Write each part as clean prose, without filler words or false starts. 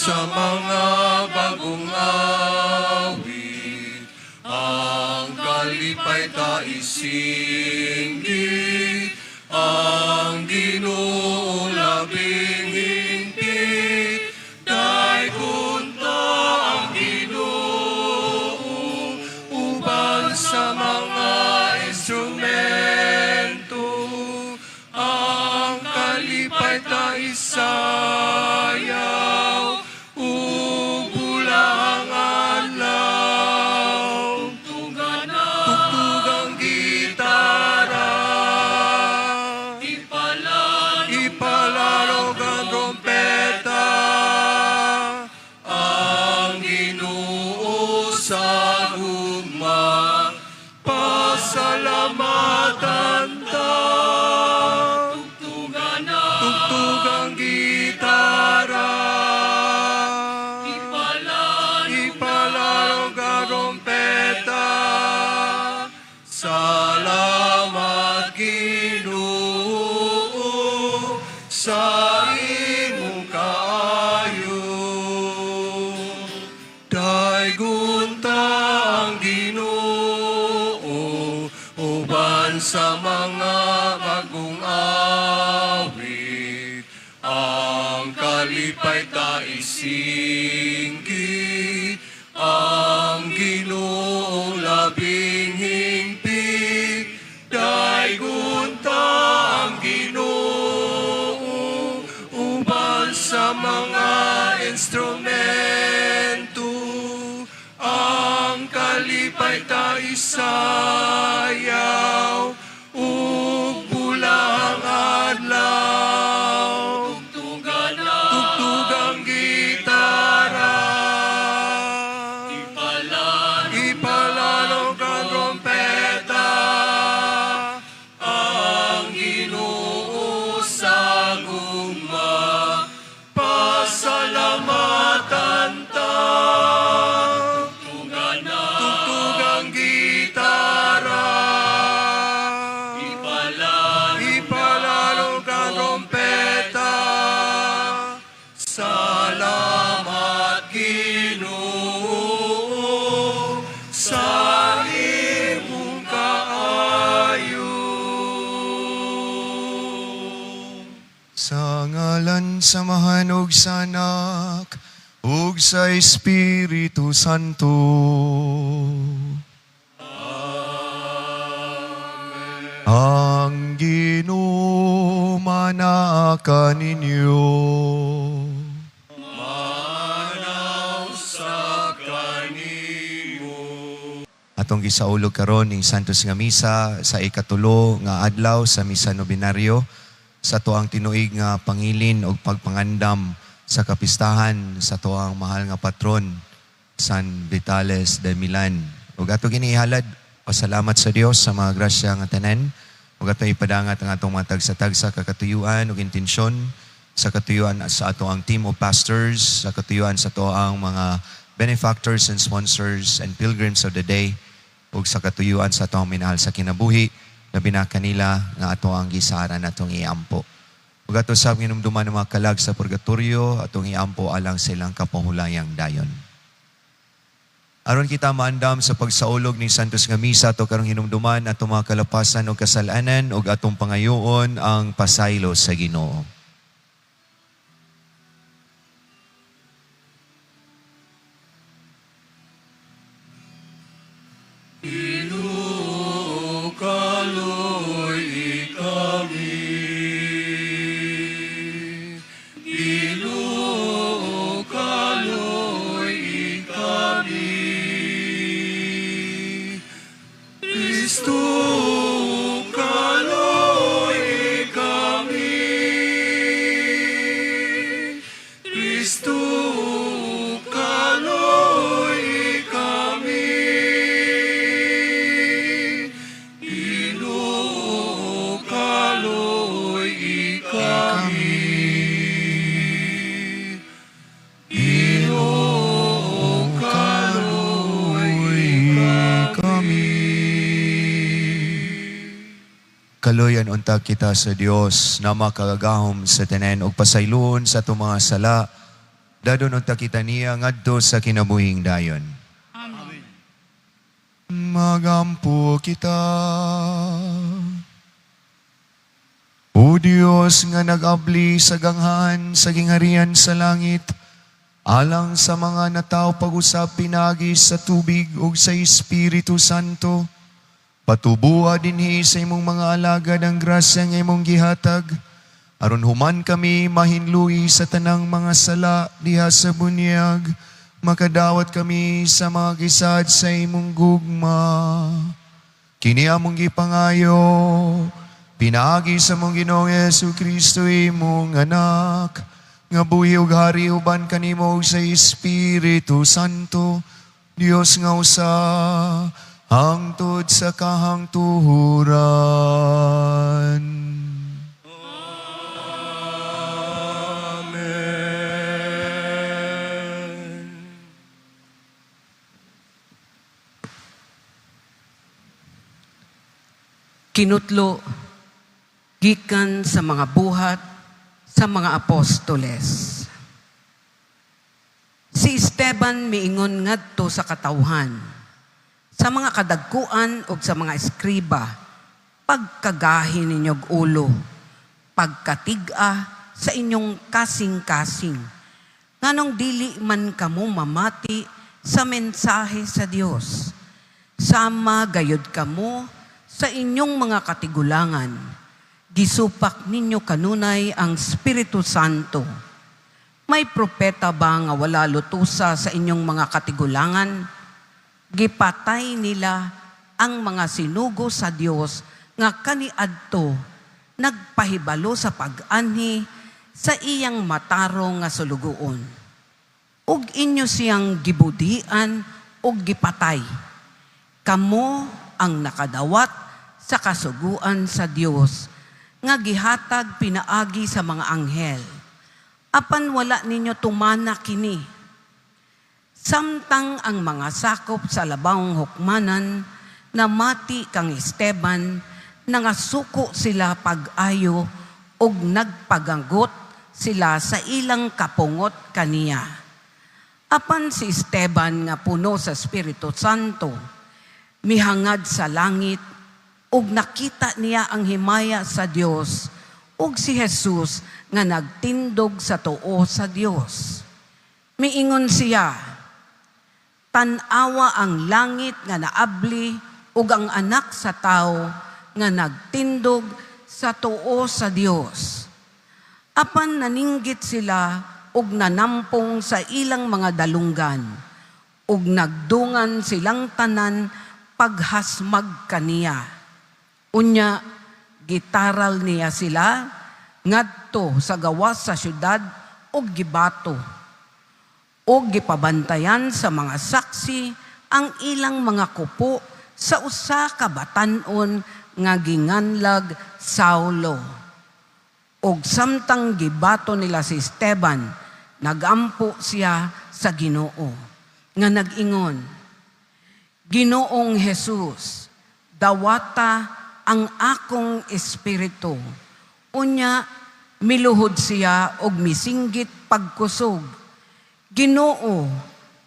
Sa mga bagong awit, ang kalipay ta isinggit, ang Ginoo labing hingpit. Daygon ta ang Ginoo uban sa mga instrumento, ang kalipay ta isayaw ug bulang adlaw. Tugtugang gitara, ipalarog ang trompeta, ang Ginoo sa gugma, pasalamatan ta. Tugtugang gitara, ipalarog ang trompeta. Salamat, Ginoo, sa imong kaayo. Daygon ta ang Ginoo uban sa mga bagong awit, ang kalipay ta isinggit, ang Ginoo labing hingpit. Daygon ta ang Ginoo uban sa mga instrumento, ang kalipay ta isayaw ug bulang adlaw. Tugtugang gitara, ipalalog ang trompeta, ang Ginoo sa gugma, pasalamatan ta. Tugtugang gitara, ipalalog ang trompeta. Salamat, Ginoo, sa imong kaayo. Sa ngalan sa Amahan ug sa Anak ug sa Espiritu Santo. Ang Ginoo manaa kaninyo. Manaw sa kanimo. Atong gisaulog karon ning Santos nga Misa sa ikatulo nga adlaw sa Misa Nobenaryo sa tuang tinuig nga pangilin og pagpangandam sa kapistahan sa tuang mahal nga patron, San Vitales de Milan. Ug ato ginihalad pasalamat sa Dios sa mga grasya nga tanan, ug ato ipadangat ang atong mga tagsa-tagsa kakatuyuan ug intensyon sa katuyuan sa ato ang team of pastors, sa katuyuan sa ato ang mga benefactors and sponsors and pilgrims of the day, ug sa katuyuan sa atong minahal sa kinabuhi, labi na kanila nga ato ang gisaran atong iampo. Ug ato sa ginumduman ng mga kalag sa purgatorio, atong iampo alang sa ilang kapahulayang dayon. Aron kita maandam sa pagsaulog ni Santos nga Misa, ato karong hinumduman atong mga kalapasan ug kasalanan ug atong pangayoon ang pasaylo sa Ginoo. Ginoo, kaloy kami. Ginoo, kaloy kami. Kristo, kaloy kami. Kristo, kaloy kami. Ginoo, kaloy kami. Ginoo, kaloy kami. Kaluyan unta kita sa Dios na makagagahom sa tanan ug pasayloon sa atong mga sala. Dadon unta kita niya ngadto sa kinabuhing dayon. Amen. Magampo kita. O Diyos nga nag-abli sa ganghaan sa gingharian sa langit, alang sa mga nataw pag-usab pinaagi sa tubig ug sa Espiritu Santo, patubua dinhi sa imong mga alagad ang grasya nga imong gihatag, aron human kami mahinluhi sa tanang mga sala diha sa bunyag, makadawat kami sa mga gisad sa imong gugma. Kini among gipangayo, pinaagi sa among Ginoong Hesus Kristo imong anak, nga buhi ug hari uban kanimo ug sa Espiritu Santo, Dios nga usa, hangtod sa kahangturan. Amen. Kinutlo gikan sa mga Buhat sa mga Apostoles. Si Esteban miingon ngadto sa katawhan, sa mga kadagkuan ug sa mga eskriba, "Pagkagahi ninyog ulo, pagkatig-a sa inyong kasing-kasing. Nganong dili man kamo mamati sa mensahe sa Dios? Sama gayud kamo sa inyong mga katigulangan. Gisupak ninyo kanunay ang Espiritu Santo. May propeta ba nga wala lutusa sa inyong mga katigulangan? Gipatay nila ang mga sinugo sa Dios nga kaniadto nagpahibalo sa pag-anhi sa iyang matarong nga sulugoon. Ug inyo siyang gibudian ug gipatay. Kamo ang nakadawat sa kasuguan sa Dios nga gihatag pinaagi sa mga anghel. Apan wala ninyo tumana kini." Samtang ang mga sakop sa labawng hukmanan namati kang Esteban, nangasuko sila pag-ayo ug nagpaganggot sila sa ilang kapungot kaniya. Apan si Esteban nga puno sa Espiritu Santo, mihangad sa langit ug nakita niya ang himaya sa Dios ug si Jesus nga nagtindog sa tuo sa Dios. Miingon siya, "Tan-awa ang langit nga naabli ug ang Anak sa Tao nga nagtindog sa tuo sa Dios." Apan naninggit sila ug nanampong sa ilang mga dalunggan ug nagdungan silang tanan paghasmag kaniya. Unya gitaral niya sila ngadto sa gawas sa syudad ug gibato ug gipabantayan sa mga saksi ang ilang mga kupo sa usa ka batan-on nga ginganlag Saulo. Ug samtang gibato nila si Esteban, nagampo siya sa Ginoo nga nag-ingon, "Ginoong Jesus, dawata ang akong espiritu." Unya miluhod siya og misinggit pagkusog, "Ginoo,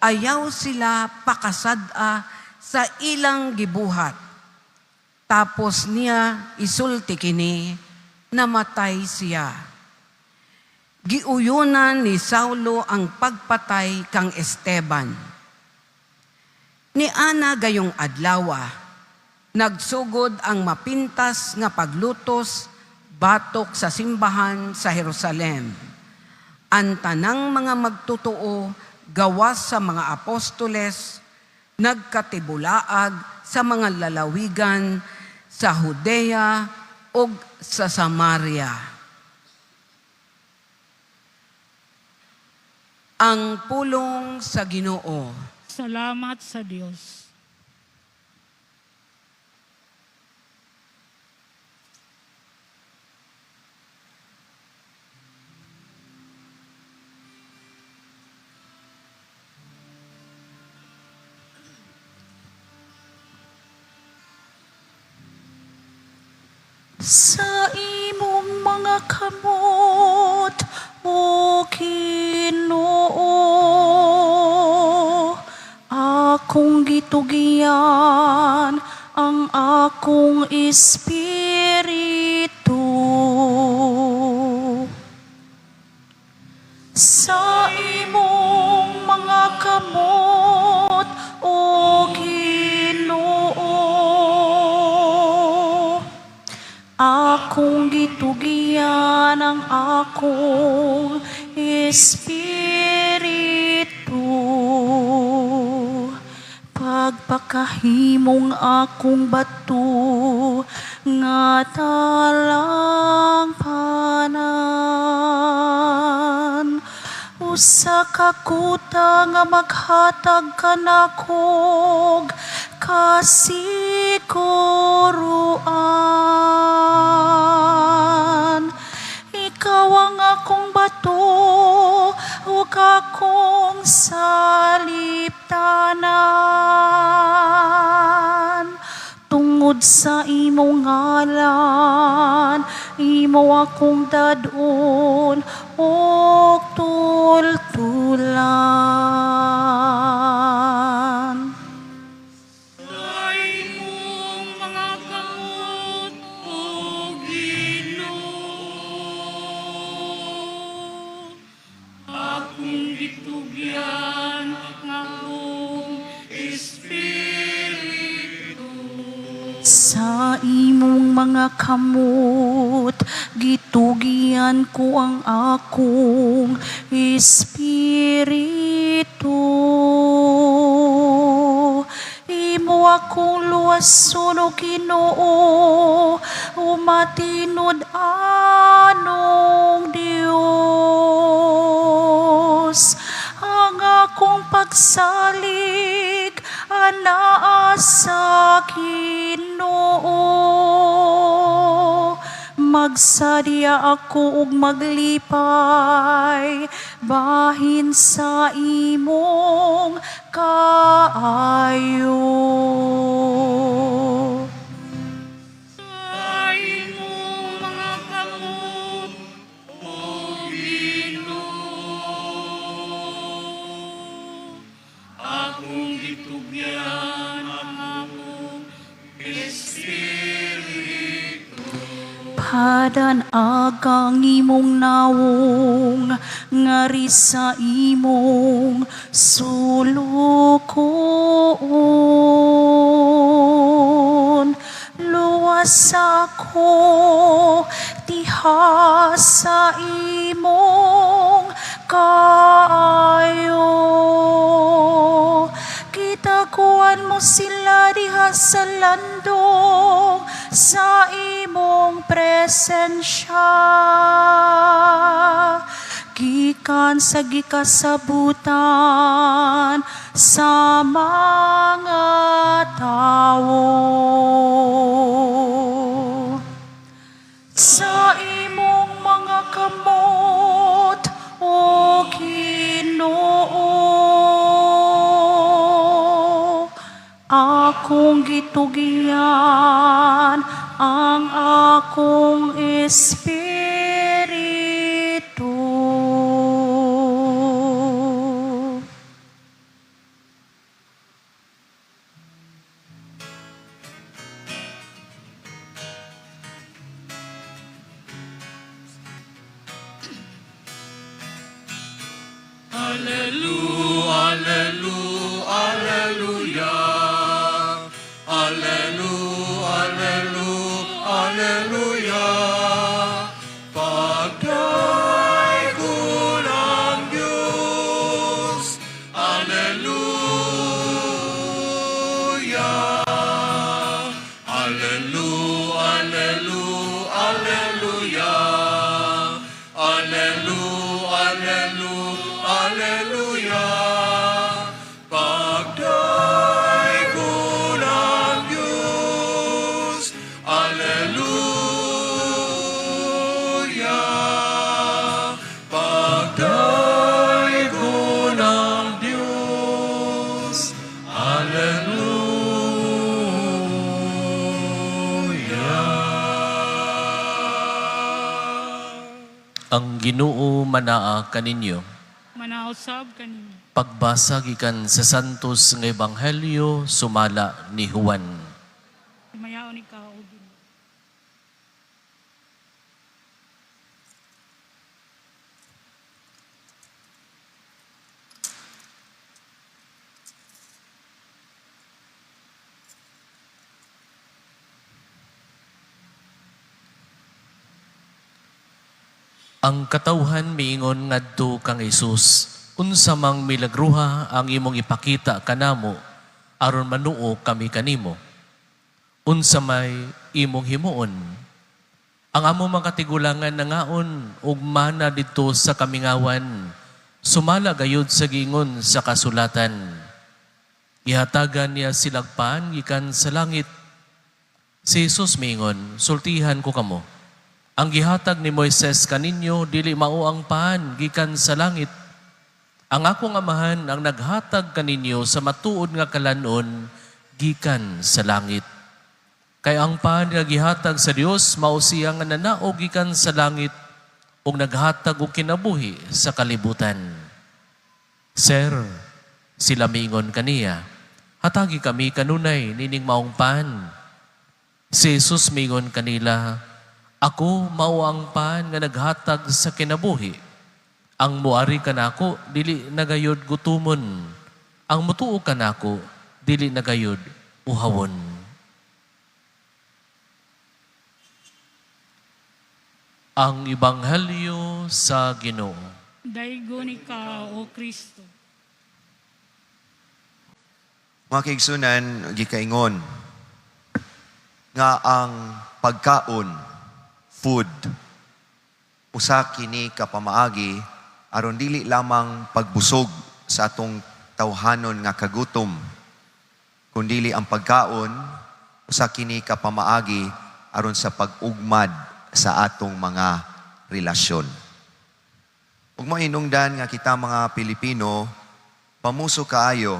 ayaw sila pakasad-a sa ilang gibuhat." Tapos niya isulti kini, namatay siya. Giuyunan ni Saulo ang pagpatay kang Esteban. Ni ana gayong adlawa, nagsugod ang mapintas nga paglutos batok sa simbahan sa Jerusalem. Ang tanang mga magtotoo gawas sa mga apostoles nagkatibulaag sa mga lalawigan sa Judea ug sa Samaria. Ang pulong sa Ginoo. Salamat sa Diyos. Sa imong mga kamot, O Ginoo. gitugian ang akong espiritu. Sa imong mga kamot, O Ginoo, akong gitugian ang akong espiritu. Pagpakahimong akong bato nga talangpanan, usa ka kuta nga maghatag kanakog kasiguruan. Ikaw ang akong bato ug akong saliptanan. Tungod sa imong ngalan, imo akong dad-on og tultulan. Sa imong mga kamot, O Ginoo, akong gitugyan ang akong espiritu. Sa imong mga kamot, gitugian ko ang akong espiritu. Imo akong luwason, O Ginoo, o matinud-anong Dios. Ang akong pagsalig anaa sa Ginoo. Magsadya ako ug maglipay bahin sa imong kaayo. Sa imong mga kamot, O Ginoo, akong gitugyan ang akong espiritu. Padan-aga ang imong nawong ngari sa imong sulukoon. Luwas ako diha sa imong kaayo. Gitaguan mo sila diha sa landong sa imong presensya. Gikan sa gikasabutan sa mga tawo. Sa imong mga kamot, O Ginoo, akong gitugian ang akong espiritu. Alleluia, alleluia, alleluia. Alleluia, alleluia, alleluia. Pagdaygon ang Diyos. Alleluia. Alleluia, alleluia, alleluia. Alleluia, alleluia, alleluia. Pagdaygon ang Diyos. Alleluia. Pagdaygon ang Diyos. Alleluia. Ang Ginoo manaa kaninyo. Manausab kanimo. Pagbasa gikan sa Santos nga Ebanghelyo sumala ni Juan. Himayaon ikaw, O Ginoo. Ang katawhan miingon ngadto kang Hesus, unsa mang milagruha ang imong ipakita kanamo aron manuo kami kanimo? Unsa may imong himuon? Ang among mga katigulangan nangaon og mana didto sa kamingawan, sumala gayud sa giingon sa kasulatan. Gihatagan niya silag pan gikan sa langit. Si Jesus miingon, "Sultihan ko kamo. Ang gihatag ni Moises kaninyo dili mao ang pan gikan sa langit. Ang akong Amahan ang naghatag kaninyo sa matuod nga kalan-on gikan sa langit. Kay ang pan nga gihatag sa Dios mao siya nga nanaog gikan sa langit ug naghatag og kinabuhi sa kalibutan." "Sir," sila miingon kaniya, "hatagi kami kanunay nining maong pan." Si Jesus miingon kanila, "Ako mao ang pan nga naghatag sa kinabuhi. Ang muari kanako dili na gayod gutumon. Ang mutuo kanako dili na gayod uhawon." Ang Ebanghelyo sa Ginoo. Daygon ikaw, O Kristo. Mga kaigsunan, gikaingon nga ang pagkaon, food, usa kini ka pamaagi aron dili lamang pagbusog sa atong tawhanon nga kagutom, kundili ang pagkaon usa kini ka pamaagi aron sa pag-ugmad sa atong mga relasyon. Ug mainungdan nga kita mga Pilipino, pamuso kaayo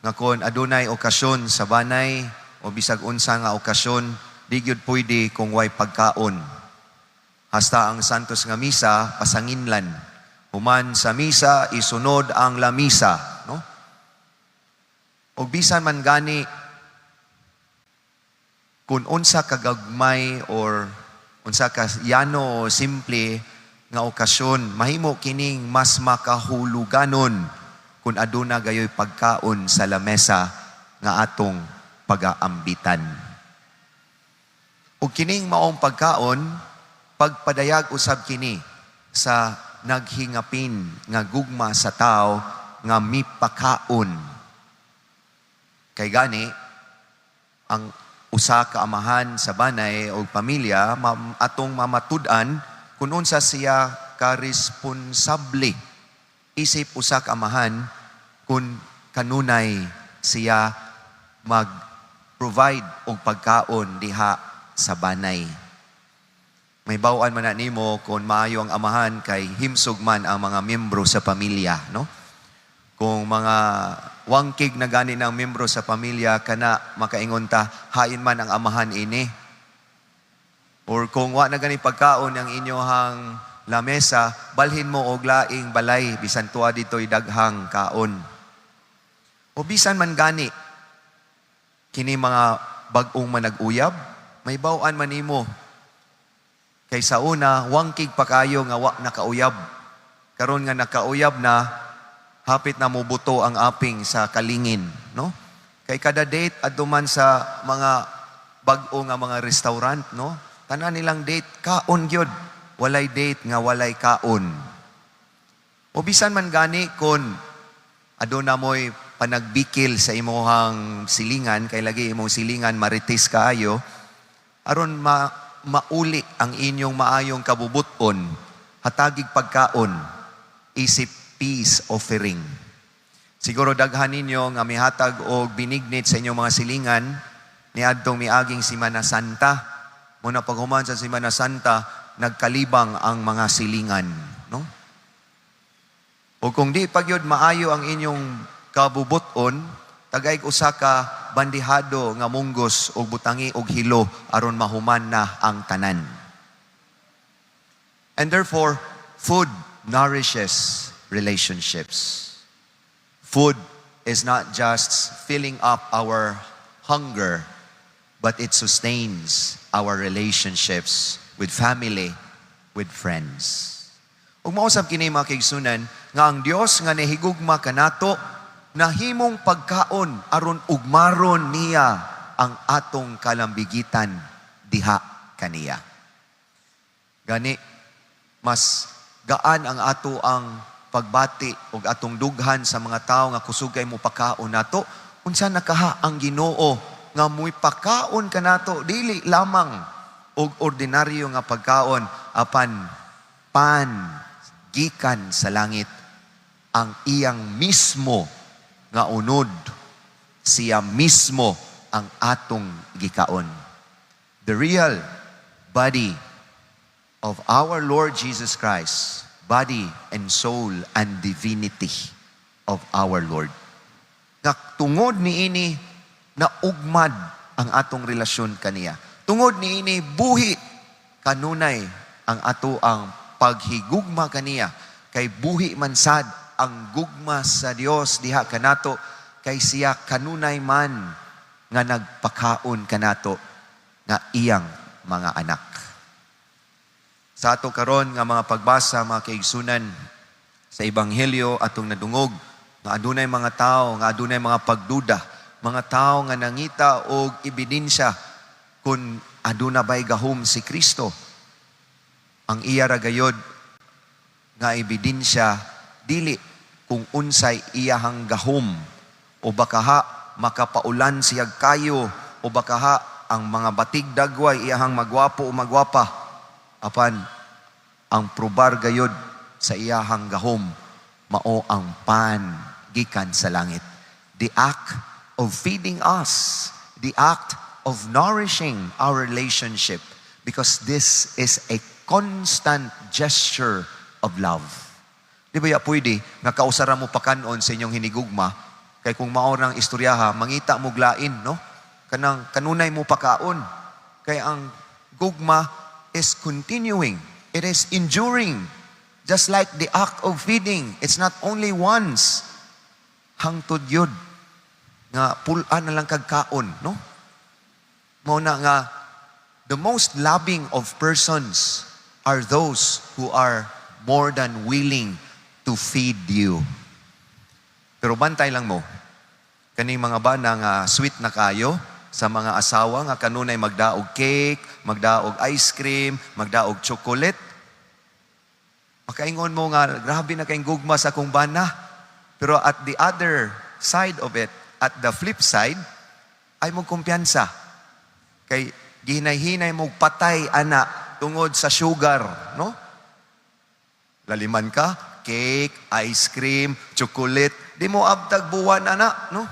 nga kon adunay okasyon sa banay o bisag unsa nga okasyon, di gyud pwede kung way pagkaon. Hasta ang Santos nga Misa pasanginlan. Human sa misa, isunod ang lamisa, no? Og bisan man gani kung unsa kagagmay or unsa ka yano o simple nga okasyon, mahimo kining mas makahuluganon kung aduna gayoy pagkaon sa lamesa nga atong pagaambitan. Ug kining maong pagkaon, pagpadayag usab kini sa naghingapin nga gugma sa tao nga mipakaon. Kay gani, ang usa ka amahan sa banay o pamilya atong mamatud-an kung unsa siya ka-responsable isip usa ka amahan kung kanunay siya mag-provide og pagkaon diha sa banay. May bawaan man na nimo kung maayo ang amahan kay himsog man ang mga miyembro sa pamilya, no? Kung mga wangkig na gani ng miyembro sa pamilya kana makaingon ta hain man ang amahan ini. Or kung wa na gani pagkaon ang inyohang lamesa, balhin mo og laing balay bisan tuwa dito'y daghang kaon. O bisan man gani kini mga bag-ong manag-uyab, may bawaan man nimo. Kay sa una, wangkig pa kayo nga wa nakauyab. Karon nga nakauyab na, hapit na mubuto ang aping sa kalingin, no? Kay kada date adto man sa mga bag-o nga mga restaurant, no? Tanan nilang date kaon gyud. Walay date nga walay kaon. O bisan man gani kon aduna mo'y panagbikil sa imuhang silingan, kay lagi imong silingan marites kaayo, aron mauli ang inyong maayong kabubuton, hatagig pagkaon, isip peace offering. Siguro daghan ninyo nga mihatag og binignit sa inyong mga silingan niadtong miaging Simana Santa. Muna paghuman sa Simana Santa, nagkalibang ang mga silingan, no? O kung di pagyod maayo ang inyong kabubuton, tagay usa ka bandihado nga munggos og butangi og hilo aron mahuman na ang tanan. And therefore, food nourishes. relationships. Food is not just filling up our hunger, but it sustains our relationships with family, with friends. Ug mao sab kini, mga kaigsunan, nga ang Dios nga nahigugma kanato nahimong pagkaon aron ugmaron niya ang atong kalambigitan diha kaniya. Gani mas gaan ang ato ang pagbati ug atong dughan sa mga tawo nga kusog kay mo pakaon nato. Unsa na kaha ang Ginoo nga mo'y pakaon kanato, dili lamang og ordinaryo nga pagkaon, apan pan gikan sa langit, ang iyang mismo nga unod, siya mismo ang atong gikaon, the real body of our Lord Jesus Christ, body and soul and divinity of our Lord. Nga tungod niini naugmad ang atong relasyon kaniya. Tungod niini buhi kanunay ang ato ang paghigugma kaniya, kay buhi man sad ang gugma sa Dios diha kanato kay siya kanunay man nga nagpakaon kanato nga iyang mga anak. Sa ato karon nga mga pagbasa, mga kaigsunan, sa ebanghelyo atong nadungog nga adunay mga tao nga adunay mga pagduda, mga tao nga nangita og ebidensya kung aduna bay gahom si Kristo. Ang iya ra gayod nga ebidensya, dili kung unsay iyahang gahom o bakaha makapaulan siyag kayo o bakaha ang mga batig dagway iyahang magwapo o magwapa, apan ang probar gayod sa iyahang gahom mao ang pan gikan sa langit, the act of feeding us, the act of nourishing our relationship, because this is a constant gesture of love. Di ba ya pwede nga kausara mo pakanon sa inyong hinigugma, kay kung mao nang istoryaha, mangita mo lain, no? Kanang kanunay mo pakaon. Kay ang gugma is continuing. It is enduring. Just like the act of feeding, it's not only once. Hangtod yun nga pulaan na lang kag kaon, no? Mao na nga the most loving of persons are those who are more than willing to feed you. Pero bantay lang mo, kaning mga bana nga sweet na kayo sa mga asawa nga kanunay magdaog cake, magdaog ice cream, magdaog chocolate. Makaingon mo nga, "Grabe na kayong gugma sa akong bana." Pero at the other side of it, at the flip side, ay mo kumpiyansa. Kay gihinay-hinay mo patay ana tungod sa sugar, no? Laliman ka, cake, ice cream, chocolate, di mo abtag buwan ana, no?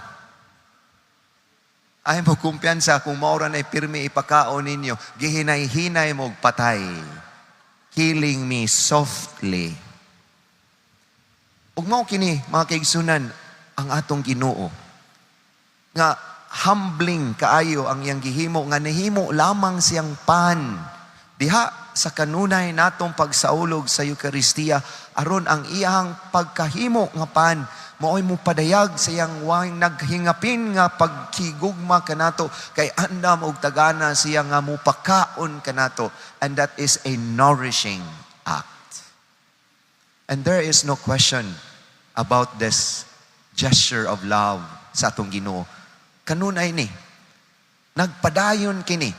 Ay mo kumpiyansa kung maura na pirmi ipakaon ninyo, gihinay-hinay mo patay. Killing me softly. Ug mao kini, mga kaigsunan, ang atong Ginoo. Nga humbling kaayo ang iyang gihimo nga nahimo lamang siyang pan diha sa kanunay natong pagsaulog sa Eukaristiya, aron ang iyang pagkahimo nga pan mao'y mopadayag sa iyang way naghingapin nga pagkigugma kanato, kay andam og tagana siya nga mupakaon kanato, and that is a nourishing act. And there is no question about this gesture of love sa atong Ginoo. Kanunay ni nagpadayon kini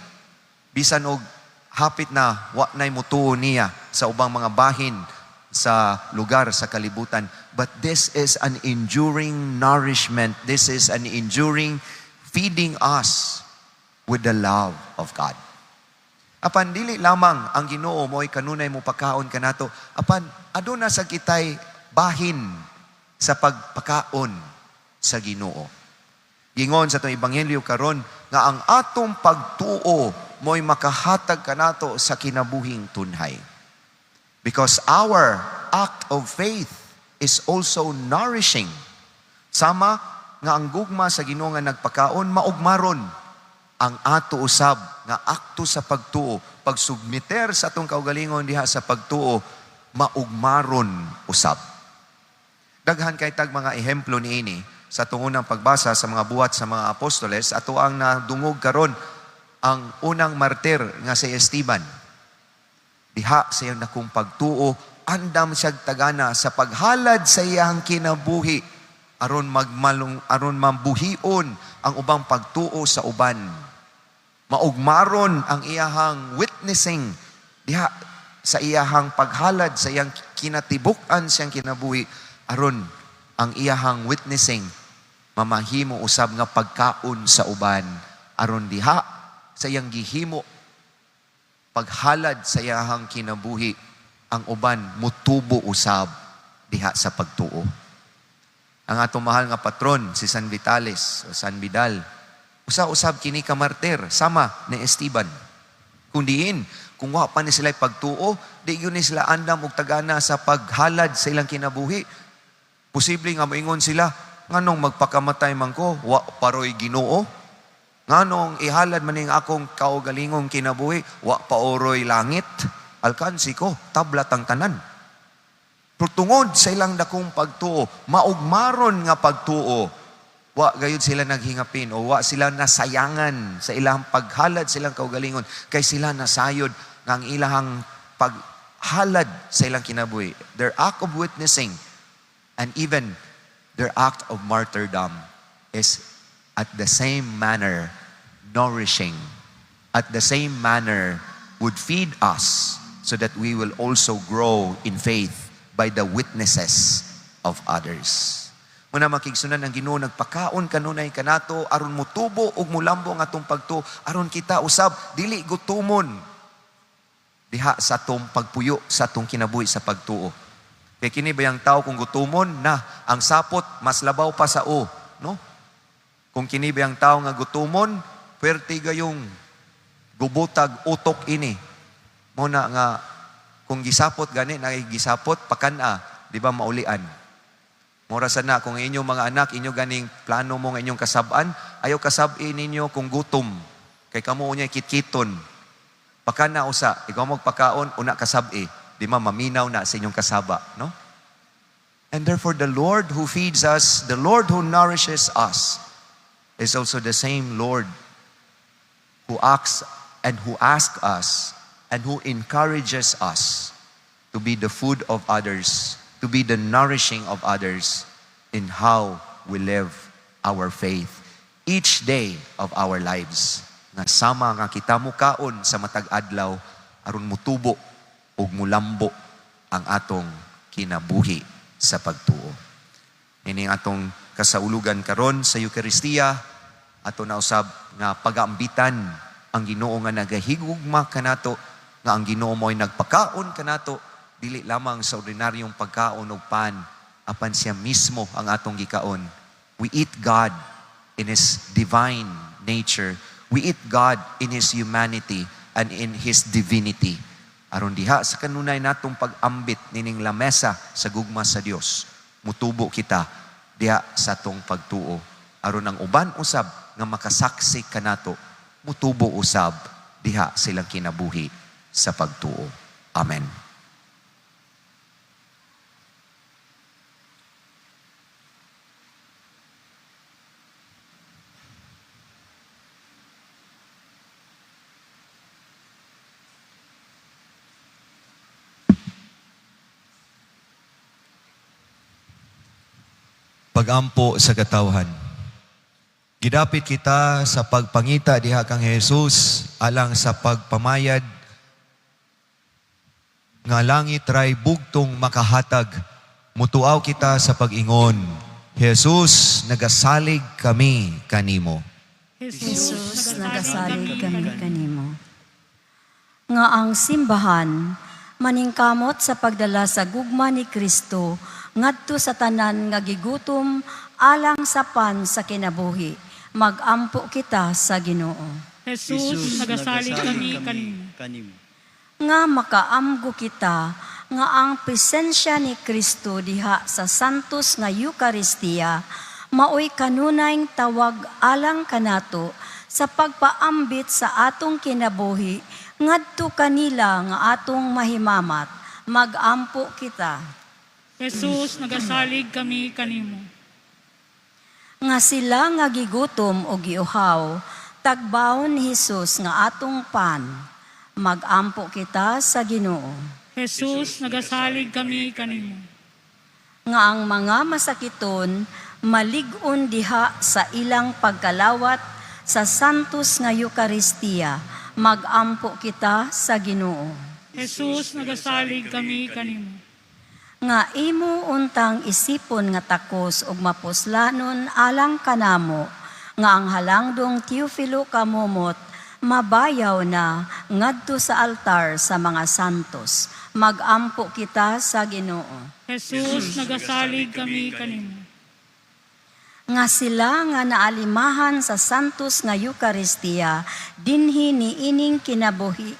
bisan og hapit na wa nay mutuo niya sa ubang mga bahin sa lugar sa kalibutan. But this is an enduring nourishment. This is an enduring feeding us with the love of God. Apan dili lamang ang Ginoo mo'y kanunay mo pakaon kanato, apan aduna sa kitay bahin sa pagpakaon sa Ginoo. Gingon sa atong ebanghelyo karon nga ang atong pagtuo mo'y makahatag kanato sa kinabuhing tunhay. Because our act of faith is also nourishing. Sama nga ang gugma sa Ginoo nga nagpakaon, maugmaron ang ato usab nga akto sa pagtuo, pagsubmiter sa atong kaugalingon diha sa pagtuo, maugmaron usab. Daghan kay tag mga ehemplo niini sa tungunang pagbasa sa mga buhat sa mga apostoles. Ato ang nadungog karon ang unang martir nga si Esteban. Diha sa iyang dakong pagtuo, andam siyag tagana sa paghalad sa iyang kinabuhi aron magmalung, aron mabuhion ang ubang pagtuo sa uban. Maugmaron ang iyahang witnessing diha sa iyahang paghalad sa iyang kinatibuk-an siyang kinabuhi aron ang iyahang witnessing mamahimo usab nga pagkaon sa uban, aron diha sa iyang gihimo paghalad sa iyahang kinabuhi, ang uban mutubo usab diha sa pagtuo. Ang atong mahal nga patron si San Vitales o San Vidal, usa-usab kini ka martir sama ni Esteban. Kung diin, kung wa pa ni sila pagtuo, di gyud ni sila andam og tagana sa paghalad sa ilang kinabuhi. Posible nga moingon sila, "Nganong magpakamatay man ko, wa paroy Ginoo? Nganong ihalad man ning akong kaugalingong kinabuhi, wa pa oroy langit? Alkansi ko, tablat ang tanan." Pero tungod sa ilang dakong pagtuo, maugmaron nga pagtuo, wa gayud sila naghingapin o wa sila nasayangan sa ilang paghalad sa ilang kaugalingon, kay sila nasayod nga ang ilang paghalad sa ilang kinabuhi, their act of witnessing and even their act of martyrdom, is at the same manner nourishing, at the same manner would feed us so that we will also grow in faith by the witnesses of others. Muna, mga kaigsuonan, ang Ginoo nagpakaon kanunay kanato aron mutubo ug mulambo ang atong pagtuo, aron kita usab dili gutumon diha sa atong pagpuyo sa atong kinabuhi sa pagtuo. Kay kini bayang tao, kung gutumon na, ang sapot mas labaw pa sa o, no? Kung kini bayang tao nga gutumon, puwerte gayong gubotag utok ini. Mo na nga kung gisapot gani na gisapot pakan-a, di ba maulian? Mura sa na kung inyong mga anak, inyo ganing plano mo nga inyong kasab-an, ayaw kasab-i ninyo kung gutom. Kay kamo unya kitkiton. Pakan-a usa, ikaw magpakaon, una kasab-i. Di ba maminaw na sa inyong kasaba, no? And therefore, the Lord who feeds us, the Lord who nourishes us, is also the same Lord who acts and who asks us and who encourages us to be the food of others, to be the nourishing of others in how we live our faith each day of our lives. Nga sama nga kita mukaon sa matag adlaw aron mutubo ug mulambo ang atong kinabuhi sa pagtuo. Ini ang atong kasaulugan karon sa Eukaristiya, ato na usab nga pagaambitan ang Ginoo nga nagahigugma kanato, nga ang Ginoo mo'y nagpakaon kanato dili lamang sa ordinaryong pagkaon og pan, apan siya mismo ang atong gikaon. We eat God in His divine nature. We eat God in His humanity and in His divinity. Aron diha sa kanunay natong pag-ambit nining lamesa sa gugma sa Dios, mutubo kita diha sa atong pagtuo. Aron ang uban usab nga makasaksi kanato, mutubo usab diha silang kinabuhi sa pagtuo. Amen. Pagampo sa katawhan. Gidapit kita sa pagpangita diha kang Jesus alang sa pagpamayad nga langit ray bugtong makahatag. Mutuaw kita sa pag-ingon, "Jesus, nagasalig kami kanimo." Jesus, Jesus, nagasalig kami kanimo. Nga ang simbahan maningkamot sa pagdala sa gugma ni Kristo ngadto sa tanan nga gigutom alang sa pan sa kinabuhi. Magampo kita sa Ginoo. Jesus, nagasalig kami kanimo. Kanimo. Nga makaamgo kita nga ang presensya ni Kristo diha sa Santos nga Eukaristiya maoy kanunayng tawag alang kanato sa pagpaambit sa atong kinabuhi ngadto kanila nga atong mahimamat. Magampo kita. Jesus, nagasalig kami kanimo. Nga sila nga gigutom o giuhaw, tagbaon ni Hesus nga atong pan. Magampo kita sa Ginoo. Jesus, nagasalig kami kanimo. Nga ang mga masakiton malig-on diha sa ilang pagkalawat sa Santos nga Eukaristiya. Magampo kita sa Ginoo. Jesus, nagasalig kami kanimo. Nga imo untang isipon nga takos ug mapuslanon alang kanamo, nga ang halangdong Teofilo Camomot mabayaw na ngadto sa altar sa mga santos. Magampo kita sa Ginoo. Jesus, nagasalig kami kanimo. Nga sila nga naalimahan sa Santos nga Eukaristiya dinhi niining kinabuhia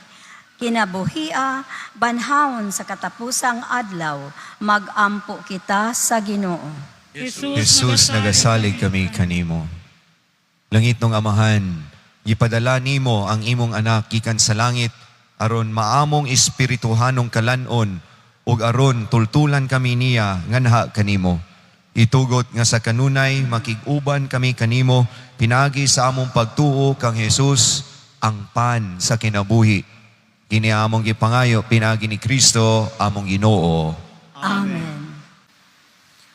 banhawon sa katapusang adlaw. Magampo kita sa Ginoo. Jesus, Jesus, nagasalig kami kanimo. Langit nung Amahan, gipadala nimo ang imong anak gikan sa langit aron maamong espirituhanong kalanon ug aron tultulan kami niya nganha kanimo. Itugot nga sa kanunay makig-uban kami kanimo pinaagi sa among pagtuo kang Jesus ang pan sa kinabuhi. Kini among gipangayo pinaagi ni Kristo among Ginoo. Amen.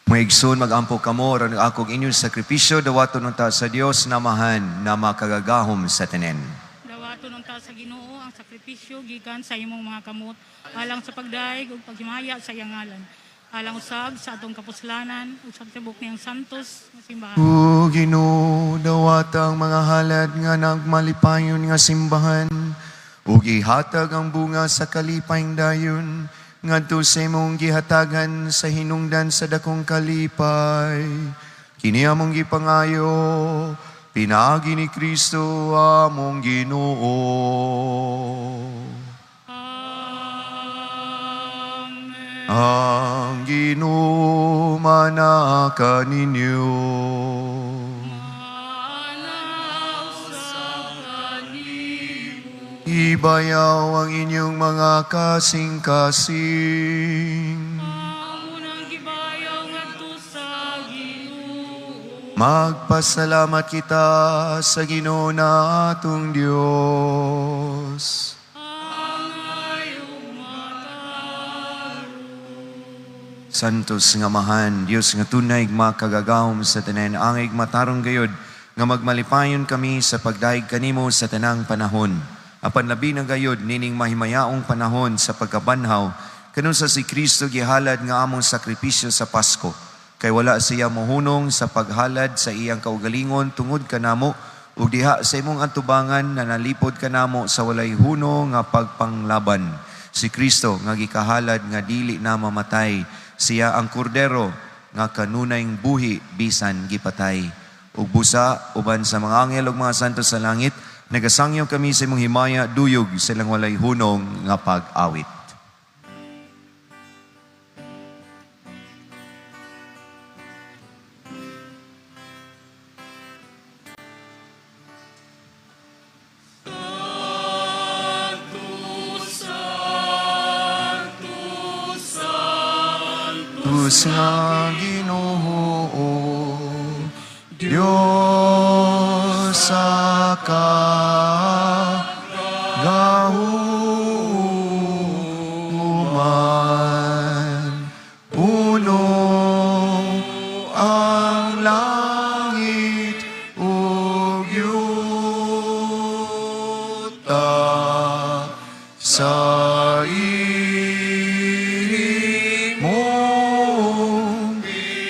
Mga igsoon, magampo kamo aron ang akong inyong sakripisyo dawaton unta sa Dios namahan na makagagahom sa tanan. Dawaton unta sa Ginoo ang sakripisyo gikan sa imong mga kamot alang sa pagdaig ug paghimaya sa iyang ngalan. Alang usab sa atong kapuslanan ug sa tibok niyang santos nga simbahan. O Ginoo, dawata ang mga halad nga nagmalipayon nga simbahan ug ihatag ang bunga sa kalipayng dayon ngadto sa imong gihatagan sa hinungdan sa dakong kalipay. Kini among gipangayo pinaagi ni Kristo among Ginoo. Amen. Ang Ginoo manaka ninyo. Ibayaw ang inyong mga kasing-kasing. Amo nang gibayaw ngadto sa Ginoo. Magpasalamat kita sa Ginoo na atong Dios. Santos nga Amahan, Dios nga tunay makagagahom sa tanan, angay matarong gayod nga magmalipayon kami sa pagdayeg kanimo sa tanang panahon. Apan labi na gayod nining mahimayaong panahon sa pagkabanhaw, kanus-a si Kristo gihalad nga among sakripisyo sa Pasko. Kay wala siya mohunong sa paghalad sa iyang kaugalingon tungod kanamo, ug diha sa imong atubangan na nalipod kanamo sa walay hunong nga pagpanglaban. Si Kristo nga gikahalad nga dili na mamatay, siya ang kordero nga kanunayng buhi bisan gipatay. Ug busa uban sa mga anghel ug mga santo sa langit, nagasangyaw kami sa imong himaya duyog sa ilang walay hunong nga pag-awit. Santos nga Ginoo, Dios sa kagahuman, puno ang langit ug yuta sa imong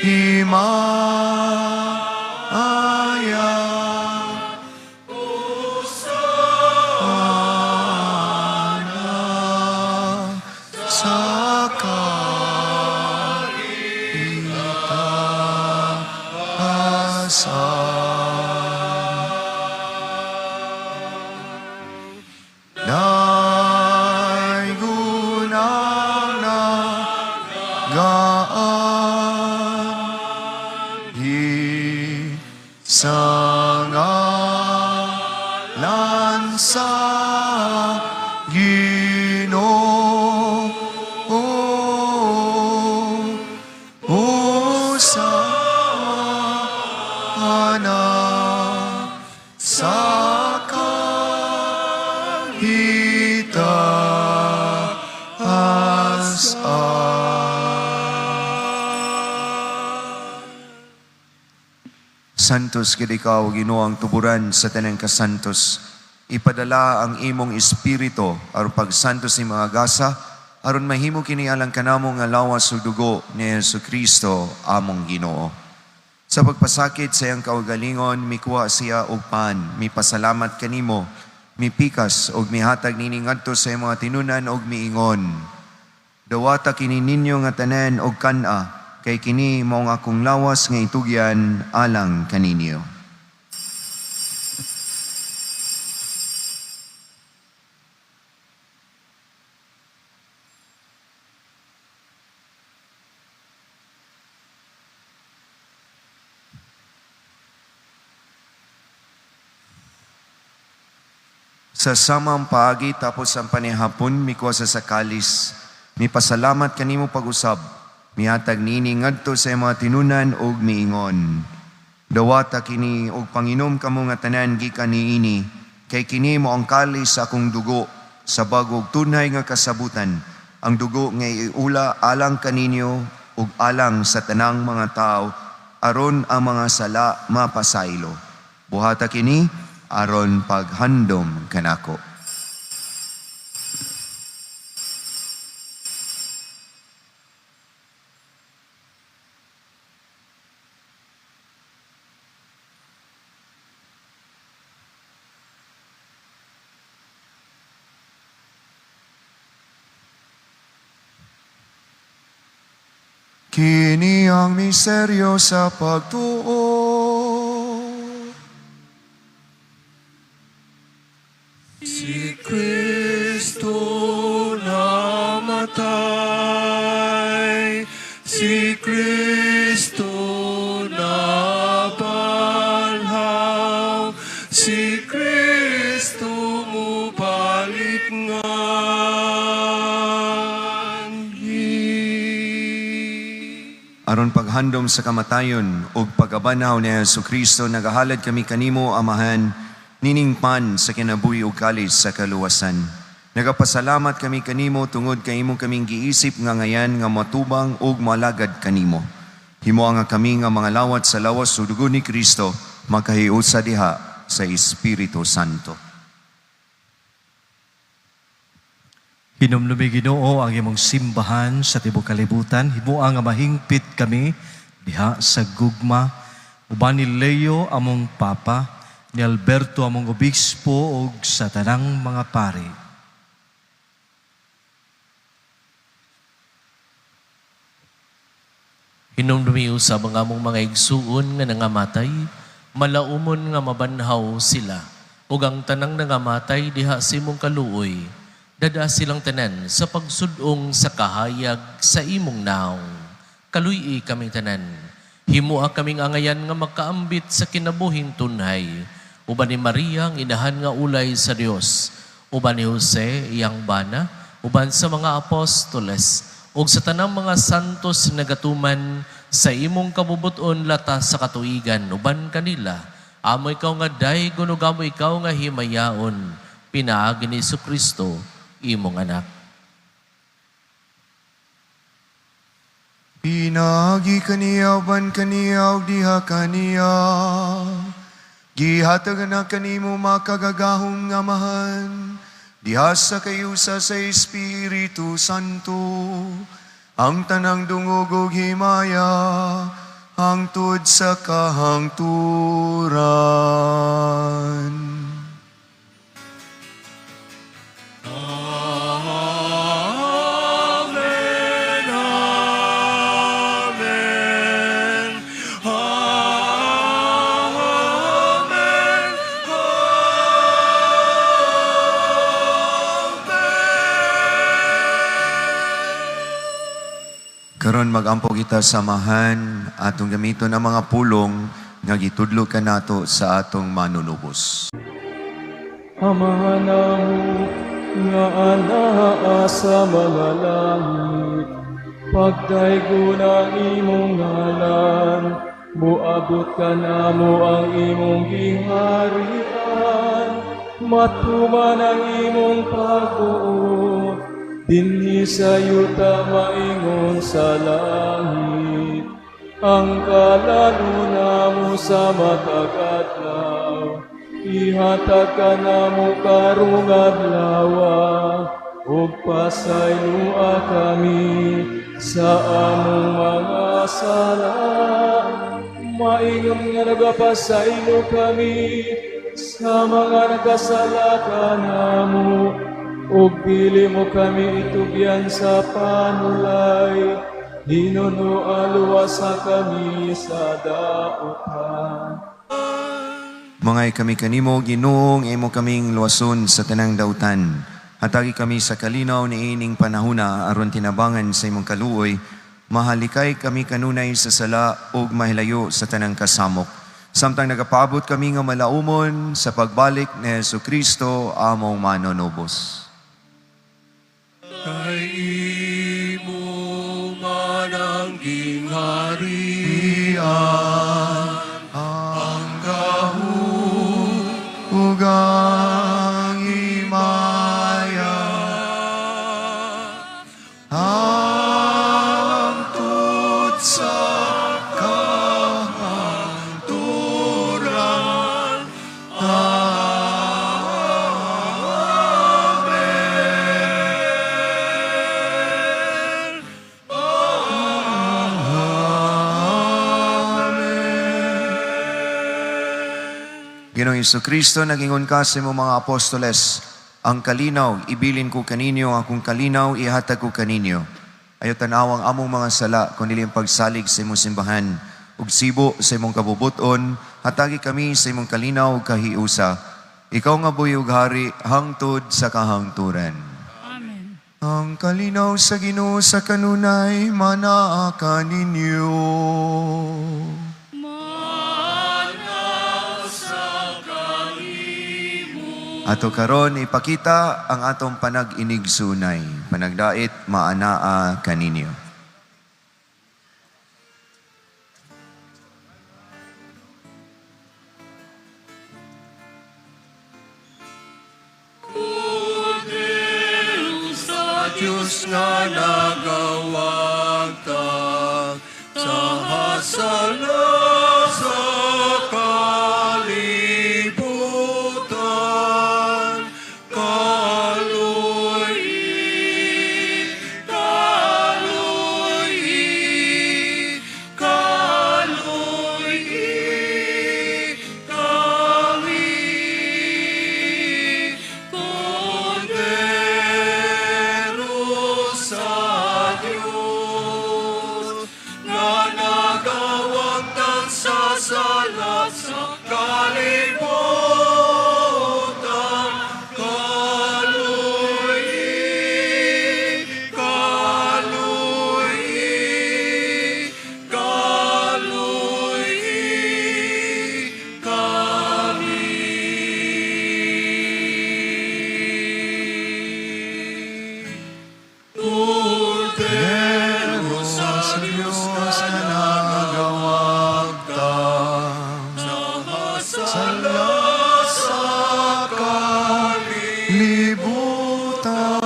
himaya. Hosana sa kaitaasan. Daygon ang nagaanhi sa ngalan sa Ginoo. Santos gid ikaw, Ginoo, ang tuburan sa tanang kasantos. Ipadala ang imong espiritu aron pagsantos ni mga gasa, aron mahimo kini alang kanamo nga lawas ug dugo ni Hesukristo among Ginoo. Sa pagpasakit sa iyang kaugalingon, mikuha siya og pan, mipasalamat kanimo, mipikas og mihatag nini ngadto sa iyang mga tinunan og miingon: "Dawata kini ninyo nga tanan og kan-a, kay kini mao ang akong lawas nga itugyan alang kaninyo." Sa samang paagi tapos ang panihapon, mikuha sa kalis, mipasalamat kanimo pag-usab, mihatag niini ngadto sa iyang mga tinunan ug miingon: "Dawata kini ug panginom kamo nga tanan gikan niini, kay kini mao ang kalis sa akong dugo sa bag-o ug tunay nga kasabutan, ang dugo nga iula alang kaninyo ug alang sa tanang mga tawo aron ang mga sala mapasaylo. Buhata kini aron paghandom kanako." Kini ang misteryo sa pagtuo. Si Kristo namatay, si Kristo nabanhaw, si Kristo mubalik nganhi. Aron paghandom sa kamatayon ug pagkabanhaw ni Hesukristo, nagahalad kami kanimo, Amahan, nining pan sa kinabuhi ug kalis sa kaluwasan. Nagapasalamat kami kanimo tungod kay imo kaming giisip nga ngayan nga matubang ug malagad kanimo. Himoa nga kami nga mga lawat sa lawas ug dugo ni Kristo makahiusa diha sa Espiritu Santo. Hinumdumi, Ginoo, ang imong simbahan sa tibuok kalibutan. Himoa nga mahingpit kami diha sa gugma uban ni Leo among Papa, ni Alberto among obispo ug sa tanang mga pari. Hinumdumi usab ang among mga igsuon nga nangamatay, malaumon nga mabanhaw sila, ug ang tanang nangamatay diha sa imong kaluoy, dad-a silang tanan sa pagsud-ong sa kahayag sa imong nawong. Kaluy-i kaming tanan. Himoa kaming angayan nga makaambit sa kinabuhing tunhay. Uban ni Maria ang inahan nga ulay sa Dios, uban ni Jose iyang bana, uban sa mga apostoles, ug sa tanang mga santos nagatuman sa imong kabubuton latas sa katuigan, uban kanila amo ikaw nga daygon ug amo ikaw nga himayaon pinaagi ni Kristo imong anak. Pinaagi kaniya, uban kaniya, ug diha kaniya, gihatag na kanimo makagagahom nga Amahan, diha sa kahiusa sa Espiritu Santo, ang tanang dungog ug himaya, hangtod sa kahangturan. Amen, Amen, Amen, Amen. Karon magampo kita sa Amahan, atong gamiton ang mga pulong nga gitudlo kanato sa atong Manunubos. Amahan namo nga anaa sa mga langit, pagdaygon ang imong ngalan, muabot kanamo ang imong giharian, matuman ang imong pagbuot, dinhi sa yuta maingon sa langit. Ang kalalo namo sa matag adlaw, ihatag kanamo karong adlawa, ug pasayloa kami sa among mga sala. Maingon nga nagapasaylo kami sa mga nagkasala kanamo, ug dili mo kami itugyan sa panulay, hinunoa luwasa kami sa dautan. Mangay kami kanimo, Ginoong, imo kaming luwason sa tanang dautan. Hatagi kami sa kalinaw niining panahuna aron tinabangan sa imong kaluoy. Mahalikay kami kanunay sa sala ug mahilayo sa tanang kasamok. Samtang nagapaabot kami nga malaumon sa pagbalik ni Hesus Kristo among manonubos. Kay imo man ang gingharian, ang gahom ug ang himaya, hangtod sa kahangturan. Amen. Amen. Ginoong Kristo, nagingon ka sa imong mga apostoles, ang kalinaw, ibilin ko kaninyo, akong kalinaw, ihatag ko kaninyo. Ayaw tanawang among mga sala, kundi ang pagsalig sa imong simbahan. Ug sibo sa imong kabubuton, hatagi kami sa imong kalinaw ug kahiusa. Ikaw nga buhi ug hari, hangtod sa kahangturan. Amen. Ang kalinaw sa Ginoo sa kanunay, manaa kaninyo. Ato karon ipakita ang atong panag-inigsunay, panagdait maanaa kaninyo. Sa Diyos nga nagawagtang sa hasala sa kalibutan, kaloy, kaloy, kaloy, kami. Kordero sa Diyos nga nagawagtang sa sala sa kalibutan, kaloy, kaloy, kaloy, kami. Kordero sa Diyos nga nagawagtang sa sala sa Kalibutan,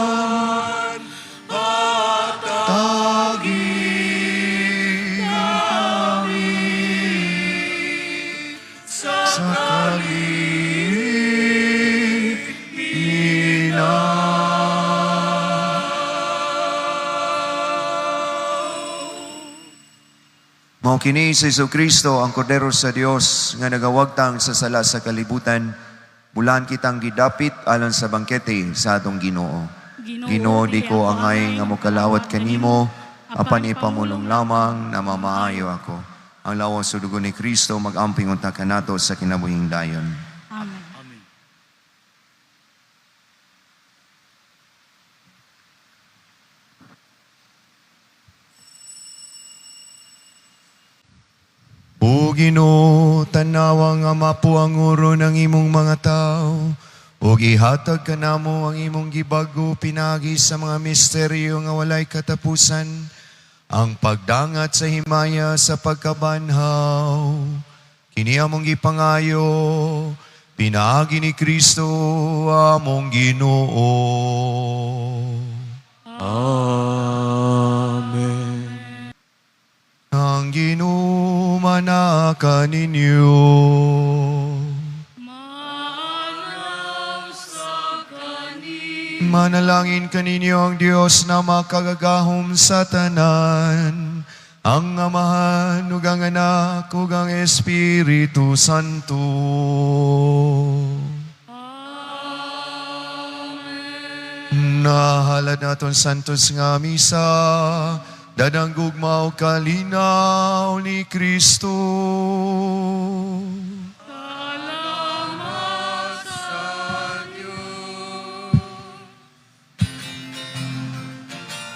hatagi kami sa sa kalinaw. Mao kini si Kristo ang Kordero sa Dios nga nagawagtang sa sala sa kalibutan. Bulan kitang gidapit alang sa bangkete sa atong Ginoo. Ginoo, di ko angay nga mokalawat kanimo, apan ipamulong lamang na mamaayo ako. Ang lawas ug dugo ni Kristo mag-amping unta kanato sa kinabuhing dayon. Amen. O Ginoo, tanawa nga mapo ang uro ng imong mga tao, ug ihatag kanamo ang imong gibago pinagi sa mga misteryo nga walay katapusan, ang pagdangat sa himaya sa pagkabanhaw. Kini among gipangayo, pinaagi ni Kristo among Ginoo. Amen. Ang Ginoo kaninyo. Maanaw sa kanimo. Manalangin kaninyo ang Dios na makagagahom sa tanan, ang Amahan, ug ang Anak, ug ang Espiritu Santo. Amen. Nahalad naton santos nga misa, dadang gugma ug kalinaw ni Kristo.